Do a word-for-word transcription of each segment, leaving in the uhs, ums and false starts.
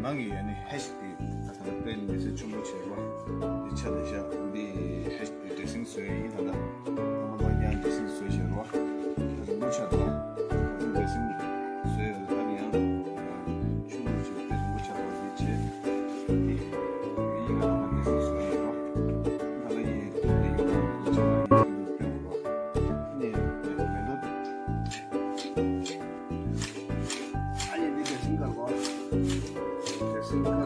ནང་གི་ཡོད་ནི་ཧེཤ་དེ་ད་ལྟ་དཔེ་མི་སྲིད་ཆེན་པོ་བྱས་རོ། དེ་ཆ་དེ་བཞག་འདི་ཧེཤ་དེ་ཌེ་སིང་བཟོས་ཡིན། ད་ལྟ་ཨ་མ་པ་ཀྱང་ཌེ་སིང་བཟོས་བྱས་རོ། ད་ལྟ་འདི་ཆ་དང་ད་ལྟ་ཌེ་སིང་བཟོས་ཡོད། ད་ནི་ཡང་ཆུ་ལུག་ཅིག་དཔེ་རིང་པོ་ཆགས་པ་འདི་བྱས། དེ་ཡིན་ང་ལ་ཌེ་སིང་བཟོས་ཡིན་རོ། ད་ལྟ་ཡིན་དུ་དེ་ཡོད་ན་འདི་ཆ་ལ་ཡིན་དུ་དཔེ་རོ། ནི་མེ་ཏོག་ཨ་ཡེ་འདི་ཌེ་སིང་གར་བ། ཌེ་སིང་གར།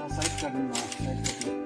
ཨ་སའིཛ་ཀ་ཊིང་ལ་སའིཛ་ཀ་ཊིང་།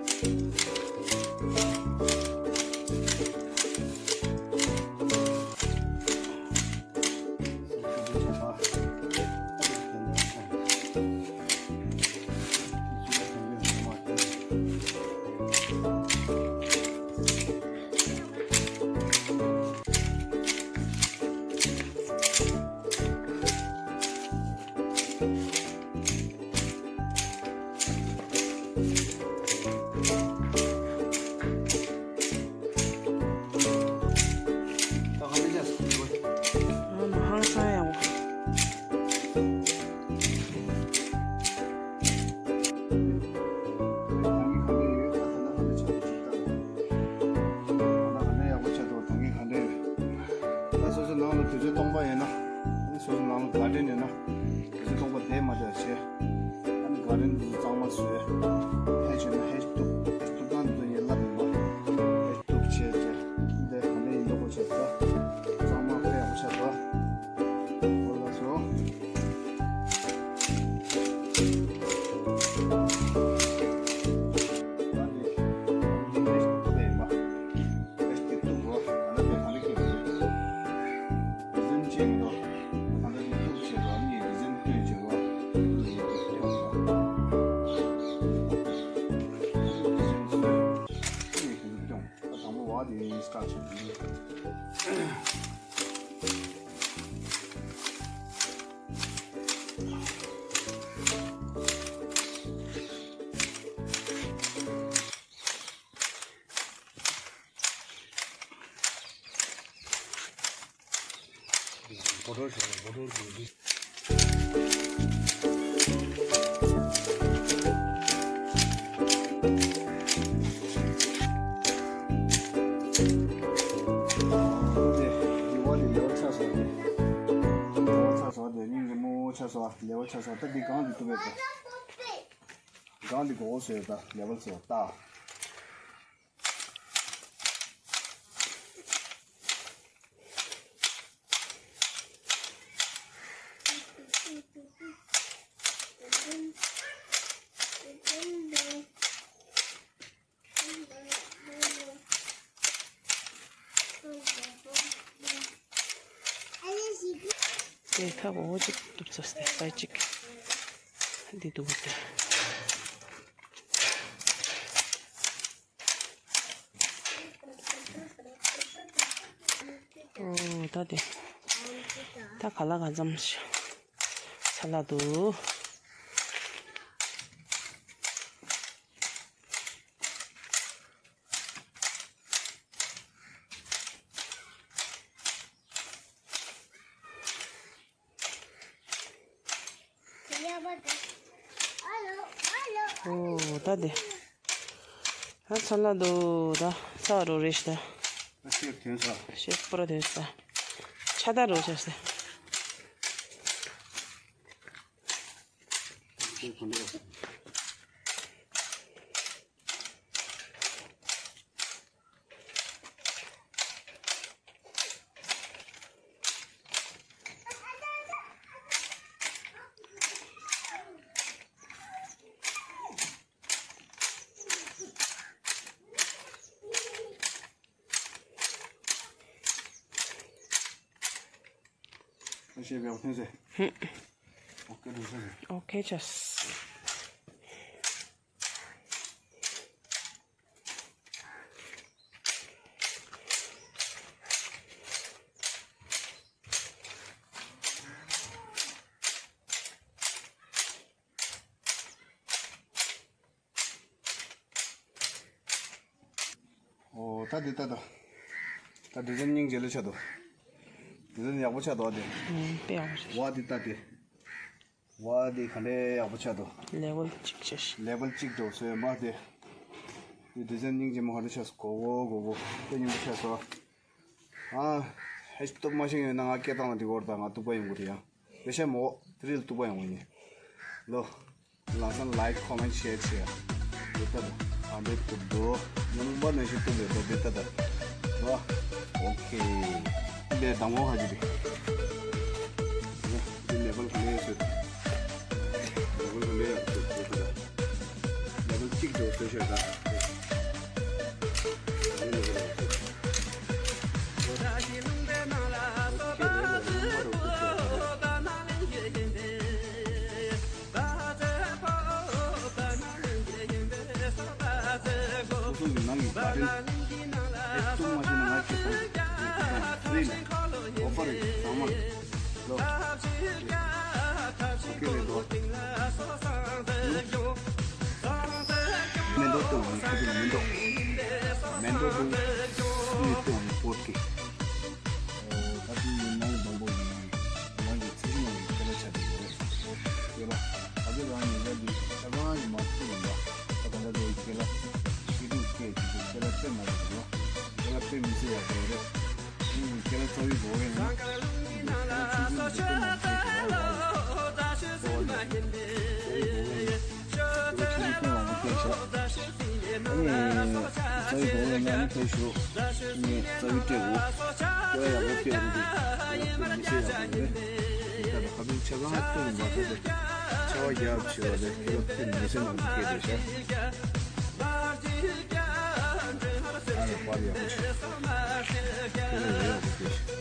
ད་སོ་སོ་ནང་ལ་དུས་ཚོད་སྟོང་པ་ཡིན་ན། སོ་སོ་ནང་ལ་ག་དྲན་ཡོད་ན། དེ་ཚོ་སྟོང་པ་དེ་མ་བྱས་བྱས། ཨ་ནི་ག་རེ་འདི་གཙང་མ་བཟོས། ཧེ་བྱས་ན་ཧེ་གཏུབ། ཧེ་གཏུབ་སྟངས་འདི་ཚོ་ངས་ལབ་ཡིན་པ། ཧེ་གཏུབ་བྱས་བྱས། འདི་ག་ནས་ཡིན་མདོག་པོ་བྱས་ས། གཙང་མ་དཔེ་ཡག་པོ་ཆགས་ས། འོ་ལགས་སོ། ད་འདི་འདི་ཧེ་གཏུབ་ཡིན་པ། ཨེ་སྟེ་ཏུ་རོ། ཨ་ལ་པའི་གང་ལ་སྐྱེས་པ་རེད། རི་ཟན་ཅེས་མི་འདུག་ཨ་ལ་ཏི་ཏུ་བྱེད་རོ། ཨ་མི་རི་ཟན་ཏུ་བྱེད་རོ། ཨ་ལ་ཏི་ཏུ་བྱེད་རོ། རི་ཟན་སུ། ཨ་ནི་དེ་ཚོ་སྐྱོང་། ད་དང་པོ་བ་དེ་སྐྲག་བྱེད་ཀྱི། ད་འདི་གང་འདི་ཐུབ་པས་ད། གང་འདི་གོ་བོ་ཟེར་ད་ལེ་བལ་ཟེར་ད། དེ་ཁ་བོ་ཅིག་གཏུབ་ཚར་སྟེ་སའི་ཅིག་འདི་འདུག་སྟེ། ཨོ་ད་དེ་ད་ག་ལ་ག་ཙམ་ཞིག་ཚ་ལ་འདུག་ཨོ་ད་དེ། ཨ་ཚ་ལ་འདུག་ད་ཚ་རོ་རེ་ཤི་ད། ཤེས་ཐོན་ས། ཤེས་པུ་ར་ཐོན་ས། ཆ་ད་རོ་ཆ་ས། ཤེས་པའི་ཐོན་ས། ཧུམ། ཨོ་ཁེ་ཐོན་ས། ཨོ་ཁེ་ཆ་ས། ཨོ་ད་འདི་ལྟ་ད། ད་ཌི་ཛའིན་སྙིང་རྗེ་ལོས་ཆགས་འདུག་ཌི་ཛའིན་ཡག་པོ་ཆགས་འདུག་ཨ་དེ། ཨུམ། དཔེ་ཡག་པོ་ཆགས། ཝ་འདི་ལྟ་དེ། ཝ་འདི་ག་འདྲའི་ཡག་པོ་ཆགས་འདུག་ལེ་ཝལ་གཅིག་བྱས་ཤིག་ལེ་ཝལ་གཅིག་འགྲོ་སོང་མ་དེ། འདི་ཌི་ཛའིན་སྙིང་རྗེ་མོ་ག་འདྲ་ཆགས་སོང་། གོ་གོ་གོ་གོ་དཔེ་སྙིང་པོ་ཆགས་སོང་། ཨ། ཧེ་སྟོབས་མ་ཤེས་ཡོད་ན་ང་སྐད་བཏང་ན་འགྲིག་གོ་རེད། ད་ང་གཏུག་པ་ཡོང་གི་རེད་ཡ། དེ་ཤ་མོ་དེ་རིལ་གཏུག་པ་ཡོང་གི་ཡིན། ལོ། ལམ་སང་ལའིཀ་ཁོ་མེན་ཤེར་བྱེད་ཡ། འདི་ལྟ་དང་། ཨ་འདྲའི་གཏུག་འདུག་ཉུང་པ་ནང་བཞིན་གཏུག་རེད་དོ། འདི་ལྟ་དང་། ལོ། ཨོ་ཁེ། འདི་དང་པོ་ཧ་ཅི་རེད། འདི་ལེ་ཝལ་ག་ལེ་ཡོད་སོད། ལེ་ཝལ་ག་ལེ་ཡོད་སོད། འདི་ལྟ་དང་། ལེ་ཝལ་གཅིག་ཏུ་བཟོས་ཤོག་ད། སོ་སོ་གི་ནང་གི་ག་རེ་ཨེ་ཐུང་མ་ཤེས་ན་ང་ཁྱེད་ཚང་གི་ཕི་རི་ལ་ཨོ་ཕར་རེད་ཚང་མ། ལོ། ཨོ་ཁེ་རེད་དོ། མེ་ཏོག་ཏུ་ཁ་ཅིག་མེ་ཏོག་མེ་ཏོག་ཏུ་སུའི་ཏུ་བོད་ཀྱི། ད་དུང་ཡིན་ནའི་བམ་པོ་ཡིན་ནའི་ནང་གི་ཚིག་ནང་གི་ཁྱེད་ལ་ཆ་དེ་ཡོད་རེད། ཡོད་ལ། ད་དུང་རང་ཉིད་ལ་འདི་ཆ་ཚང་གི་མ་ཐུག་ཡིན་ལ། ད་ད་ལྟ་དེ་ཁྱེད་ལ་ཤི་དུས་སྐད་ཅིག་ཏུ་ཁྱེད་ལ་དཔེ་མ་རེད་ལ། ཁྱེད་ལ་དཔེ་མི་སྲིད་ཡག་པོ་རེད། ཁྱེད་ལ་རྩ་བའི་སྒོ་ཡིན་ན། ཁྱེད་ལ་ཆུ་ཚོད་མི་ཚེ་མང་པོ་ཞིག་ཡོད་ལ། རྩ་བ་ནས་རྩ་བའི་སྒོ་ཡིན་ན། ཁྱེད་ལ་ཆུ་ཚོད་མང་པོ་སྐྱེལ་ཤོག་ཨ་ནི། རྩ་བའི་སྒོ་ཡིན་ན་ཨ་ནི་ཕེབས་ཤོག་ཨ་ནི་རྩ་བའི་སྤྲད་དགོས། ཁྱེད་ལ་ཡག་པོ་སྤྲད་དགོས་འདུག་ཁྱེད་ལ་དཔེ་མི་སྲིད་ཡག་པོ་རེད། ད་ལྟ་ཁ་ཐུག་ཆ་ཚང་ཐུག་མ་ཐུག་ཆེ་བ་རྒྱབ་ཆེ་བ་རེད། ཁྱེད་ལ་དཔེ་མི་སྲིད་མང་པོ་སྐྱེལ་བསྡད་ཤག་ཨ་ནི་པར་ཡག་པོ་ཞིག་ཁྱེད་ལ་ཡག་པོ་སྐྱེལ་ཤག་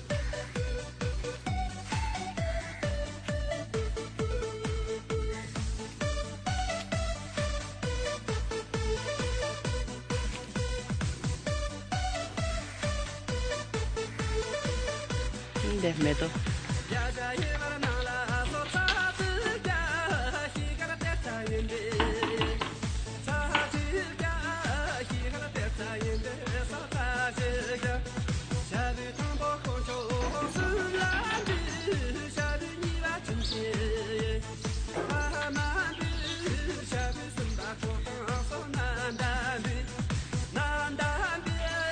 འདི་མེ་ཏོག